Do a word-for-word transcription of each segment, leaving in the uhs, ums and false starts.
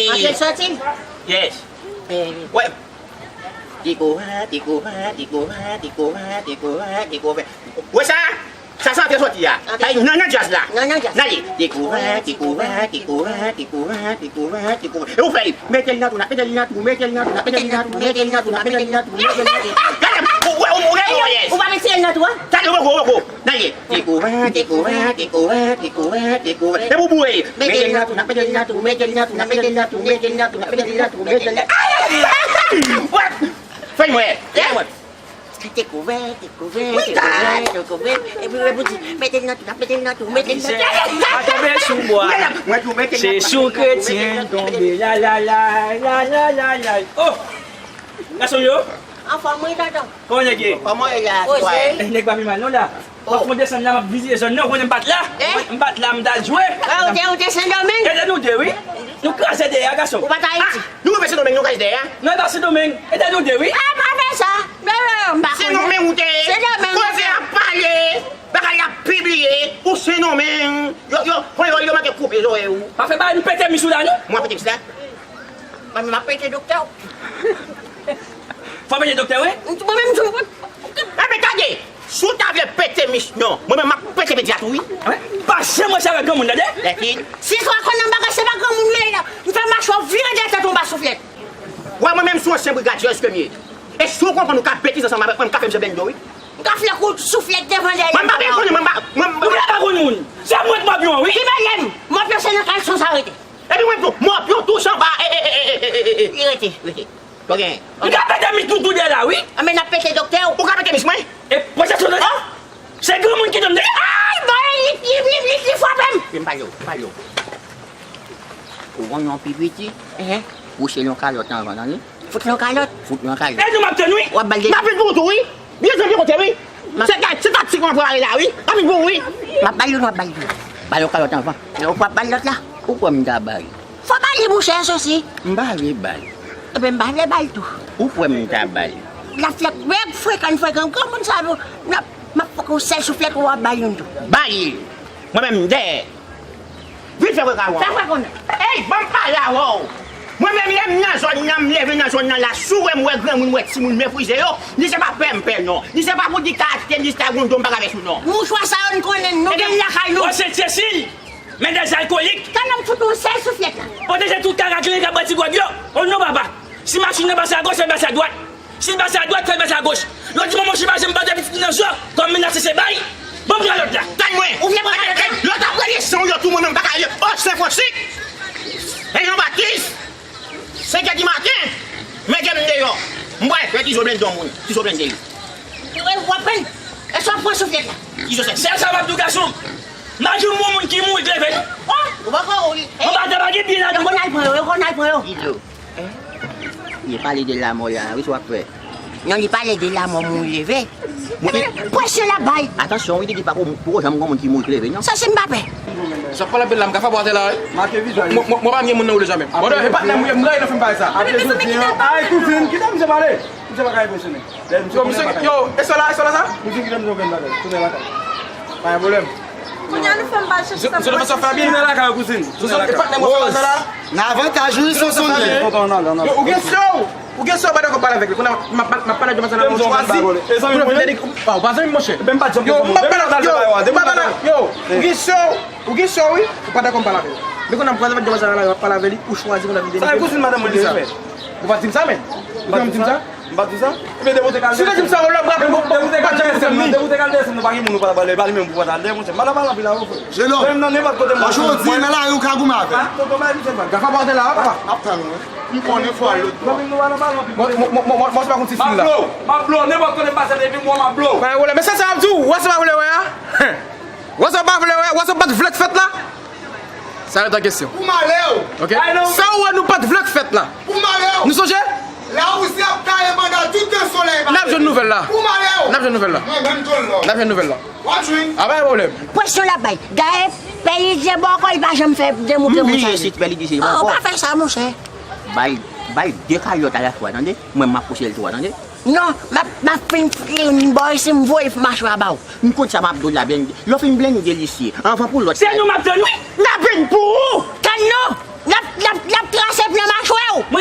Antre l soti? Yes. Eh, wè. Dekouvè, dekouvè, dekouvè, dekouvè, dekouvè. Wè sa? Sa se antre soti a. Antre. Ay, nan, nan djaz la. Nan, nan djaz. N ale. Dekouvè, dekouvè, dekouvè, dekouvè, dekouvè, dekouvè. E ou fè li. Mete l nan tou, n ap mete l nan tou, mete l nan tou, n ap mete l nan tou, mete l nan tou, mete l nan tou, mete l nan tou. Gade, ou, ou, ou, ou, ou, ou, yes. Ou pa mete l nan tou, an? Gade, ou, ou, ou, ou. Nan ye. Dekouvè, dekouvè, dekouvè, dekouvè, dekouvè. E pou boure. Mete l nan tou, n ap mete l nan tou, mete l nan tou, n ap mete l nan tou, mete l nan tou, n ap mete l nan tou, mete l nan tou. Ay, ay, ay, ay. What? Fè l mwen. Fè l mwen. Dekouvè, dekouvè, dekouvè, dekouvè. E pou, e pou di, mete l nan tou, n ap mete l nan tou, mete l nan tou. Pa tonbe sou bwa. Mwen tou, mete l nan tou. Se sou kretyen tonbe. La, la, la, la, la, la, la. Oh! Gason yo. Anfòm, wi, tonton. Kòman nèg ye? Kòman w ye la, Poze. Twa? Eh, nèg pa pi mal non la. Oh. Wap fè desann la, m ap vizite zòn nan, ou konnen m pa t la. Eh? M pa t la, m t al jwe. Wè, ou te, ou te Sendomeng? E te nou de, wi. Nou kraze dèyè a, gason. Ou pa t Ayiti? Ah, nou rive Sendomeng, nou kraze dèyè a? Non, e pa Sendomeng. E te nou de, wi. Ah, pa fè sa. Non, non, non, m pa konnen. Sendomeng ou te ye? Sendomeng. Koze ap pale, bagay ap pibliye, ou Sendomeng. Yo, yo, yo, yo manke koupe zòrèy ou. Pa fè bagay, m pete mis ou la, non. Mwen pete mis la? Mwen menm ap pete doktè w. Fò pete doktè, wi. Mwen menm tou. Enben, tande, si w ta vle pete mis, non, mwen menm m ap pete pediat ou, wi. Wi. Pa janm wè sa avèk granmoun, tande? Lèfin. Si w konn nan bagay, se pa granmoun li ye la. M fè mache w vire dèyè tèt ou anba souflèt. Wè, mwen menm sou ansyen brigadye, èske m ye? E si w konprann ou ka betiz ansanm avèk mwen, m ka fè misye bendo, wi. M ka fè kou souflèt devan dèyè. Mwen m pa bezwen konnen, mwen m pa, mwen, mwen. Ou pa konn moun. Se mwen k mòpyon, wi. Ki bèlèm? Mòpyon se nan kalson sa rete. Epi mwen tou, mòpyon touche anba, e, e, e. Li rete, rete. Ok. M ka pete mit nou tou de la, wi. Anben, n ap pete doktè w. Ou ka pete mis mwen? E pwoteksyon de. Se granmoun ki donn de. Ay, bon, li, li, li, li, li frape m. Epi m pale w, pale w. Ou konn yon pi piti? Enhen. Kouche l yon kalòt anvan, tande? Fout l yon kalòt. Fout l yon kalòt. E nou m ap tann, wi. W ap ba l de. M ap vin pou ou tou, wi. Byen jwe byen kote, wi. Se ta, se taktik mwen prepare la, wi. M ap vin pou ou, wi. M ap ba l youn, w ap ba l de. Ba l yon kalòt anvan. E ou p ap ba l lòt la? Ou kwè m ta ba l? Fò ba li, monchè, sosi. M pa vle ba l. Ebyen, m pa vle ba l tou. Ou kwè m ta ba l? L ap fè règ frekan, frekan. Granmoun sa yo, m ap, m ap fè yon sèl souflèt, w ap ba l youn tou. Ba l! Mwen menm, m dèyè. Vin fè frè kawon. Fè frè konnen. Ey, ban m pale avè w. Mwen menm, lè m nan zòn nan, m leve nan zòn nan la, si w wè m wè granmoun, m wè timoun meprize yo, li se pa pè m pè, non. Li se pa pou di ka achte m, jis ta gon do m pa ka fè sou non. Mouchwa sa yo n konnen, nou gen lakay nou. Wè se Cecil, men dèz alkolik. Tann nan m fout yon sèl souflèt la. Pwoteje tout kaka ki ka bati gwòg yo. O non, papa. Si machin nan pase agoch, fè l pase adwat. Si l pase adwat, fè l pase agoch. Yo di manman chita, se m pa te pitit nan zò, kòm menas se bay. Ban m pran lòt la. Tann mwen. Ou vle pran lòt la? Lòt ap rele san yo tou, mwen menm pa ka rele. O Sen Fransik! E Jan Batis! Senkè di maten! Mete m deyò! M pral fè tizo blende yon moun. Tizo blende li. Ou ap pran? Èske w ap pran souflèt la? Tizo sèk. Sèl sa m ap di w, gason. M pa janm wè yon moun ki mouri k leve, non. Oh! Ou poko mouri. Mwen pa te pa gen byen ladan. Yo konn al pran yo, yo konn al pran yo. Tizo. Li pale de lanmò la, wi, sa w ap fè. Non, li pale de lanmò moun leve. Mwen, men, presyon l ap bay. Atansyon, wi, li di pa pou, poko janm gon moun ki mouri k leve, non. Sa se m pa pè. Sa pale anpil la, m ka frape w atè la, wi. Make vizaj. Mwen, mwen, mwen pa nye moun nan woule jamè. Bon, e patnè m, m rayi lè w fè m bagay sa. Apre jodi a, ay, kouzin, kite misye pale. Misye pa ka enpresyone. Yo, misye, yo, e sa la, e sa la sa? Kouzin, kite misye fè m bagay. Tounen lakay. Pa gen pwoblèm. Kounye a nou fè m pa chèche sa. Tounen lakay, kouzin. Tounen lakay. Nan avantaj, wi, Sonsonn. Yo, ou gen sè w, ou gen sè w, pa dakò pale avèk li. Kounye a, m ap, m ap pale ak demwazèl la, ou chwazi. Ou pa zanmi m, monchè. Yo, m ap pale, yo, ou pa pale, yo, ou gen sè w, ou gen sè w, wi, ou pa dakò m pale avè l. Men kounye a, m kwaze avèk demwazèl la, m ap pale avè li, ou chwazi pou n ap vin. Sa e kouzin madanm mwen li sa. Ou pa di m sa, men. Ou pa di m sa? M pa di sa? Ebyen, depi w te kal desann. Si w te di m sa, w lè m raple, m pa janm desann, non. Depi w te kal desann, nou pa gen moun ou pral pale, pale menm pou w pral ale, pale menm pou w pral ale, monchè. M pa ta pale anpil avè w, frè. Jelòm. Menm nan nenpòt kote m pral. Jodi, nan lari, ou ka goumen avè m. Ah, tonton, bay misye fè. Gafa pa w te la, papa. M ap tann ou, wi. M konnen fò al lòt bò. Mwen menm nou pale anpil. Mwen, mwen, mwen, mwen, mwen se pa konn ti fil la. Mablo, Mablo, nenpòt kote m pase, depi m wè Mablo. Pa gen pwoblèm. Men sa, sa ap di w, wè sa pa vle wè a? Wè sa pa vle wè, wè sa pa t vle k fèt la? Sa rete an kesyon. Pou malè w. Ok. Sa ou wè nou pa t vle k fèt la. Pou malè w. Nou sonje? Lawouze ap taye banda tout tan solèy pa leve. N ap jwenn nouvèl la. Pou malè w. N ap jwenn nouvèl la. Mwen menm tou lò. N ap jwenn nouvèl la. W ap jwenn. A, pa gen pwoblèm. Presyon l ap bay. Dayè, Pè Lidye bòkò, li pa janm fè demontre moun sa. M bliye si Pè Lidye se bòkò. Oh, pa fè sa, monchè. Bay, bay de kalòt alafwa, tande? Mwen, m ap kouche l twa, tande? Non, m ap, m ap fin, fin bò isi, m voye machwa ba w. M konn sa m ap di w la, blende. Lè w fin blende, lisye. Anvan pou lòt. Se nou m ap tann, wi. N ap vin pou ou. Tann nou. N ap, n ap, n ap trase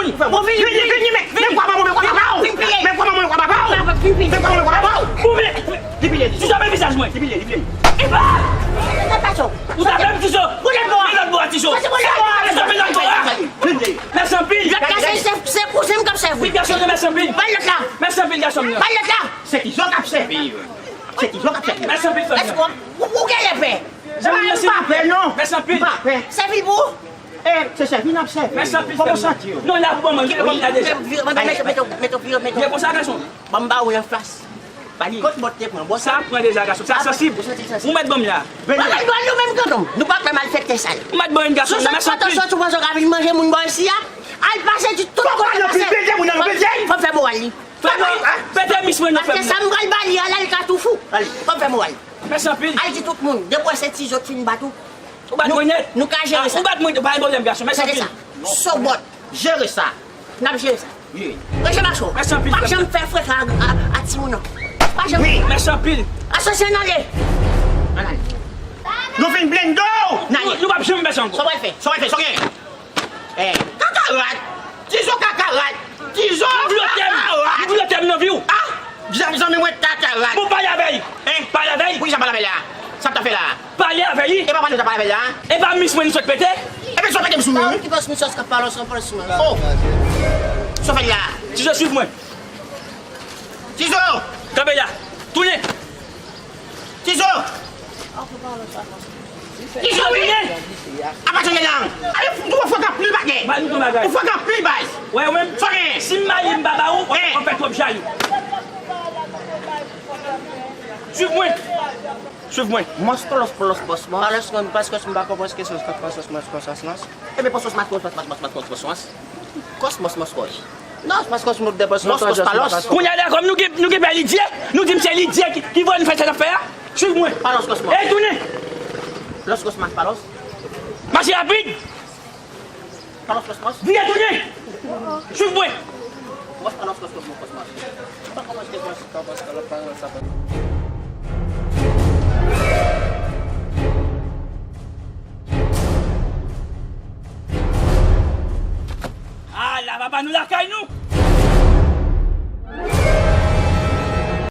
moun. Bon, vini, vini, vini, men, men kwa manman, men kwa papa w. Men kwa manman, men kwa papa w. Men kwa manman, men kwa papa w. Bon, men, li pile, li pile. Tizò, men vizaj mwen. Li pile, li pile. Epa! Ou ta menm Tizò. Pou lòt bò a. Lòt bò a, Tizò. Tizò, men lòt bò a. Mèsi anpil. Lòt la, se, se, se kouzen m k ap sèvi. Wi, gason, mèsi anpil. Bay lòt la. Mèsi anpil, gason m nan. Bay lòt la. Se Tizò k ap sèvi. Se Tizò k ap sèvi. Mèsi anpil, frè m. Èske w, ou, ou genlè pè? Zanmi m, mèsi anpil. M pa pè, non. Mèsi anpil. M pa pè. Sèvi l pou ou? E, se sèvi n ap sèvi. Mèsi anpil, frè m. Kòman w santi w? Non, la pou ban mwen, vire kòm la deja. Vire, vire, mete, mete, mete, vire, mete. Vire konsa, gason. Ban m ba ou anfas. Ba li. Kot bòt te pran? Bòt sa pran deja, gason. Sa sansib. Ou santi l sansib? Ou mèt ban m la. Vini. Bagay dwòl nou menm kanmenm. Nou pa fè malfektè sa yo. Ou mèt ban yon gason. Sou sa, mèsi anpil. Sou sa, sou sa, sou sa, ou ka vin manje moun bò isi a. Al pase di tout kote pase. Fò m fè moral li. Fò m fè moral li. Paske sa m pral ba li a la, li ka tou fou. Fò m fè moral li. Mèsi anpil. Al di tout moun, depi w wè se Tizò k fin bat ou. Ou bat mwen nèt. Nou ka jere sa. Ou bat mwen, pa gen pwoblèm, gason. Mèsi anpil. Gade sa. Sobòt. Jere sa. N ap jere sa. Wi. Ranje mache w. Mèsi anpil, frè m. Pa janm fè freka a, a, a timoun nan. Pa janm. Wi. Mèsi anpil. Asosye n ale. Ann ale. Nou fin blende w. N ale. Nou, nou p ap janm fè sa ankò. Sa w pral fè? Sa w pral fè? Sa w gen? Eh, kakarat! Tizò kakarat! Tizò kakarat! M vle w tèm! M vle w tèm nan vi w! Ah! Zan-, zanmi mwen kakarat! Bon, pale avè l! Hein? Pale avè l! Poukisa pale avè l la? Sa w t ap fè la? Pale avè l! E pa pale w t ap pale avè l la? E pa mis mwen li sot pete? Epi sot pete m sou mwen wi! Ki pòs misye k ap pale sou pòs mwen? Oh! Sa w fè la? Tizò, swiv mwen! Tizò! Kanpe la! Tounen! Tizò! Tizò, wi! Tounen! Apa tande la! Ale, ou fòk anpil bagay! Ba nou tout bagay. Ou fòk anpil baz! Wè, ou menm? Sa w gen? Si m mayi m pa ba ou, w ap fè twòp jalou. Swiv mwen! Swiv mwen! Mòs, kòlòs, pòlòs, pòs, mòs. Pòlòs, mòs, pòs, mòs, mòs, pòs, mòs, mòs, mòs, mòs. Ebyen, pòs, mòs, mòs, mòs, mòs, mòs, mòs, mòs, mòs. Kòs, mòs, mòs, kòs. Non, se paske w sot depanse yon twa jan sou pa lòs. Kounye a la, kòm nou gen, nou gen pè Lidye, nou di m se Lidye ki, ki voye nou fè sa n ap fè a. Swiv mwen. Pa lòs kòs mòs. E tounen. Lòs kòs mòs, pa lòs. Mache rapid. Pa lòs kòs mòs. Vire tounen. Swiv mwen. Mòs pa lòs kòs mòs, kòs mòs. Pa kòmanse kòs mòs, kòs mòs, kòs mòs.